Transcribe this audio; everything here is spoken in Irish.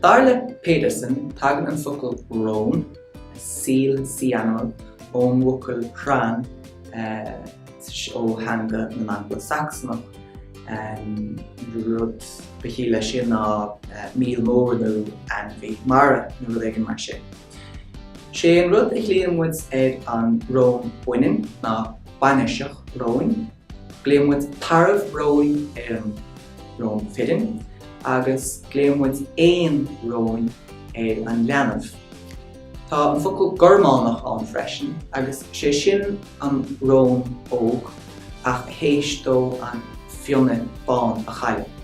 Dar le Pedersen, tagann an focal rón, seal, sea animal, ón bhfocal hran ó theanga na nAngla-Sacsanach. Rud ba chiall leis sin ná míol mór nó ainmhí mara nó rud éigin mar sin. Sé an rud a ghlaonn muid ar an rón baineann ná bainiseach róin. Glaonn muid tarbh róin ar an rón fireann agus glaonn muid éan róin ar an leanbh. Tá an focal gormánach ann freisin agus sé sin an rón óg ach théis dó an fionnadh bán a chailleadh.